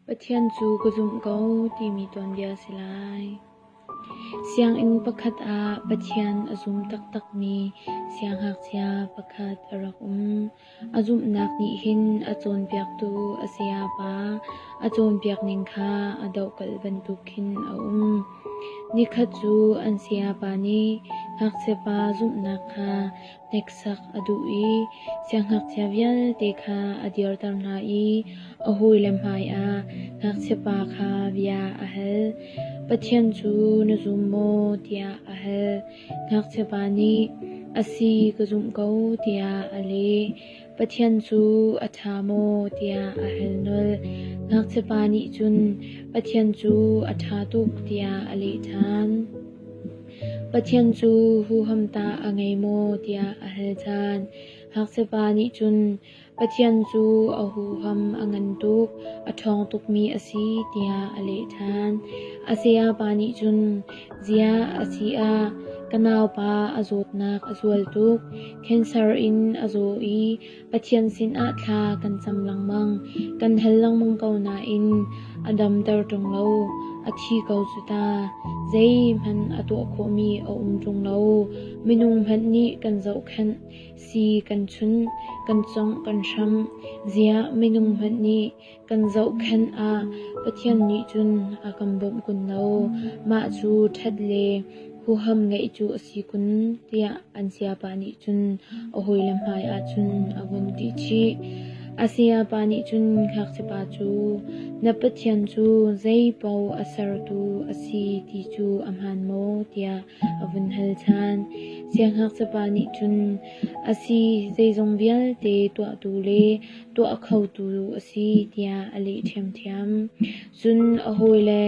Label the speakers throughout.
Speaker 1: Pathian cu ka zumh ko timi tuanbia a si lai. Sianginn pakhat ah Pathian a zum taktakmi siangngakchia pakhat a rak um. A zumhnak nih hin a cawnpiaktu a sayapa a cawnpiak ning kha a dohkalh bantuk khin a um. Nikhat cu an sayapa nih ngakchiapa zumhnak kha hneksak a duh i siangngakchia vialte kha a dirter hna i a hawile hmaiah ngakchiapa kha bia a hal. Pathian cu na zum maw? tiah a hal. Ngakchiapa nih a si ka zumh ko tiah a leh. Pathian cu a ṭha maw? tiah a hal nolh. Ngakchiapa nih cun Pathian cu a ṭha tuk tiah a leh ṭhan. Pathian cu huham tah a ngei maw tiah a hal ṭhan. Ngakchiapa nih cun Pathian cu a huham a ngan tuk, a ṭhawng tukmi a si tiah a leh ṭhan. A sayapa nih cun ziah a si ah ka naupa a zawtnak a zual tuk, cancer in a zaw i Pathian sinah thla kan cam lengmang, kan hal lengmang ko nain a damter ṭung lo, a thi ko cu ta. Zeihmanh a tuah khawhmi a um ṭung lo. Minung hmanh nih kan zohkhenh, si kan chunh, kan cawngh kan hram. Ziah minung hmanh nih kan zohkhenh ah Pathian nih cun a kan bawmh kun lo. Mah cu ṭhat le huham ngeih cu a si kun, tiah an sayapa nih cun a hawile hmaiah cun a vun ti chih. A sayapa nih cun ngakchiapa cu na Pathian cu zeipaoh a sertu a si ti cu a hmaan maw tiah a vun hal ṭhan. Siangngakchiapa nih cun a si zeizong vialte tuahtu le tuah khotu a si tiah a leh ṭhiamṭhiam. Cun a hawile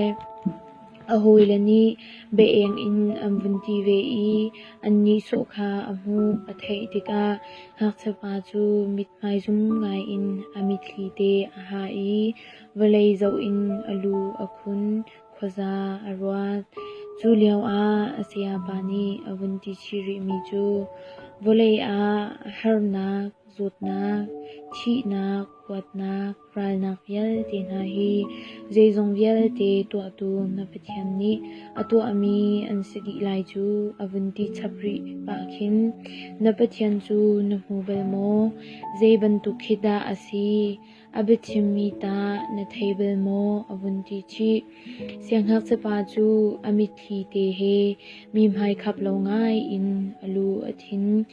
Speaker 1: a hawile nih bia-eng in an vun ti ve i an nihsawh kha a hmuh a theih tikah ngakchiapa cu mithmai zum ngaiin a mitthli te a ha i vawlei zoh in a lu a khun. Khuaza a ruat. Cu lioah a sayapa nih a vun ti chih rihmi cu vawlei ah harnak, zawtnak, thihnak, huatnak, ralnak vialte hna hi zeizong vialte tuahtu na Pathian nih a tuahmi an si dih lai cu a vun ti chap rih pah khin na Pathian cu na hmu bal maw? Zei bantuk khi dah a si? A biachimmi tah na thei bal maw? a vun ti chih. Siangngakchiapa cu a mitthli te he mi hmaikhap lo ngai in a lu a thin.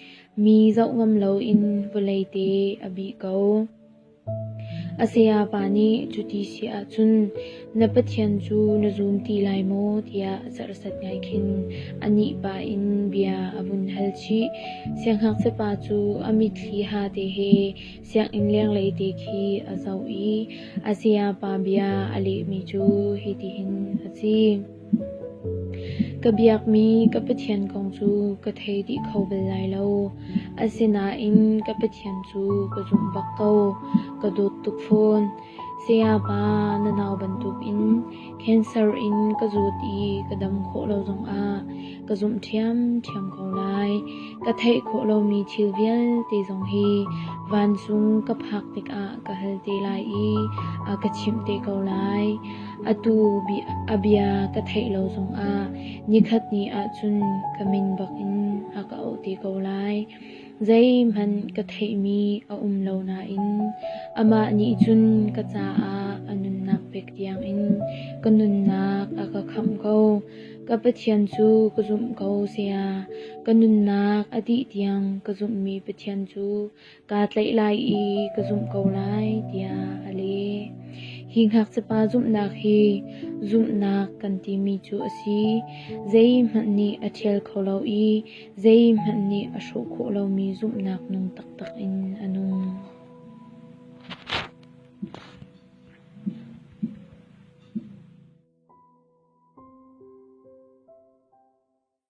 Speaker 1: Mi zoh ngam loin vawlei te a bih ko. A sayapa nih cuti si ahcun na Pathian cu na zum ti lai maw tiah serhsat ngai khin a nih pah in bia a vun hal chih. Siangngakchiapa cu a mitthli ha te he Sianginn lenglei te khi a zoh i a sayapa bia a lehmi cu hitihin a si. Ka biakmi ka Pathian kong cu ka thei dih kho bal lai lo. Asinain ka Pathian cu ka zumh bak ko. Ka dawt tuk fawn. Sayapa, na nau bantukin cancer in ka zawt i ka dam khawh lo zongah ka zumh ṭhiamṭhiam ko lai. Ka theih khawh lomi thil vialte zong hi vancung ka phak tikah ka hal te lai i a ka chimh te ko lai. Atu a bia ka theih lo zongah nikhat ni ahcun ka min bakin a ka auh te ko lai. Zeihmanh ka theihmi a um lo nain amah nih cun ka caah a nunnak pek tiangin ka nunnak a ka khamh ko. Ka Pathian cu ka zumh ko saya. Ka nunnak a dih tiang ka zumhmi Pathian cu kaa tlaih lai i ka zumh ko lai, tiah a leh. Hi ngakchiapa zumhnak hi zumhnak kan timi cu a si. Zeihmanh nih a ṭhial kho lo i zeihmanh nih a hrawh khawh lomi zumhnak nung taktak in a nung.